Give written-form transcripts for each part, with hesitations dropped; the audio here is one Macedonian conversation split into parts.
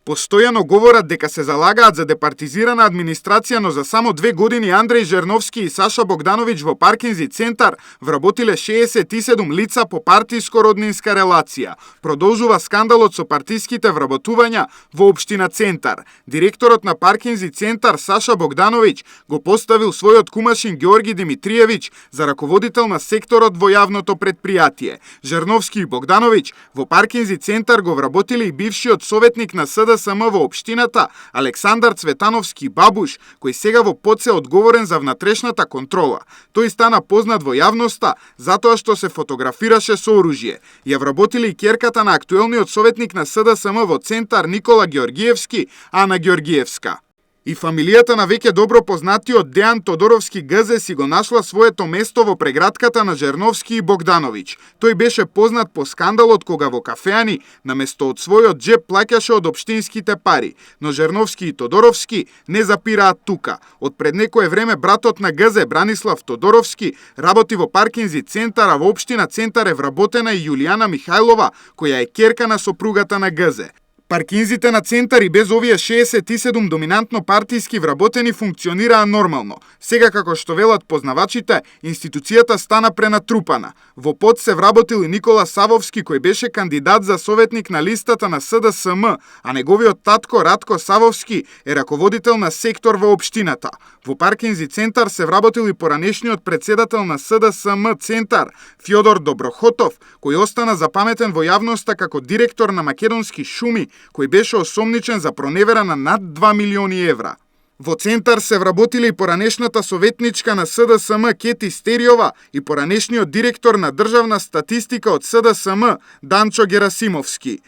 Постојано говорат дека се залагаат за департизирана администрација, но за само 2 години Андреј Жерновски и Саша Богдановиќ во Паркинзи центар вработиле 67 лица по партиско-роднинска релација. Продолжува скандалот со партиските вработувања во општина Центар. Директорот на Паркинзи центар Саша Богдановиќ го поставил својот кумашин Ѓорги Димитриевиќ за раководител на секторот во јавното претпријатие. Жерновски и Богдановиќ во Паркинзи центар го вработиле и бившиот советник на СДСМ во општината Александар Цветановски Бабуш, кој сега во ПОЦ е одговорен за внатрешната контрола. Тој стана познат во јавноста затоа што се фотографираше со оружје. Ја вработиле и ќерката на актуелниот советник на СДСМ во Центар Никола Ѓоргиевски, Ана Ѓоргиевска. И фамилијата на веќе добро познатиот Дејан Тодоровски ГЗ си го нашла своето место во прегратката на Жерновски и Богдановиќ. Тој беше познат по скандалот кога во кафеани наместо од својот джеб плаќаше од општинските пари. Но Жерновски и Тодоровски не запираат тука. Од пред некое време братот на ГЗ Бранислав Тодоровски работи во Паркинзи центар, а во општина Центар е вработена и Јулијана Михајлова, која е ќерка на сопругата на ГЗ. Паркинзите на Центар и без овие 67 доминантно партиски вработени функционираа нормално. Сега, како што велат познавачите, институцијата стана пренатрупана. Во ПОЦ се вработил и Никола Савовски, кој беше кандидат за советник на листата на СДСМ, а неговиот татко Радко Савовски е раководител на сектор во општината. Во Паркинзи Центар се вработил и поранешниот председател на СДСМ Центар, Фјодор Доброхотов, кој остана запаметен во јавноста како директор на Македонски шуми, кој беше осомничен за проневера на над 2 милиони евра. Во Центар се вработиле и поранешната советничка на СДСМ Кети Стериова и поранешниот директор на државна статистика од СДСМ Данчо Герасимовски.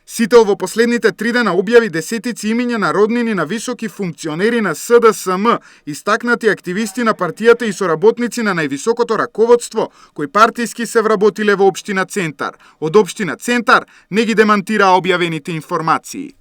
Сител во последните 3 дена објави десетици имиња на роднини на високи функционери на СДСМ, истакнати активисти на партијата и соработници на највисокото раководство, кои партиски се вработиле во општина Центар. Од општина Центар не ги демантира објавените информации.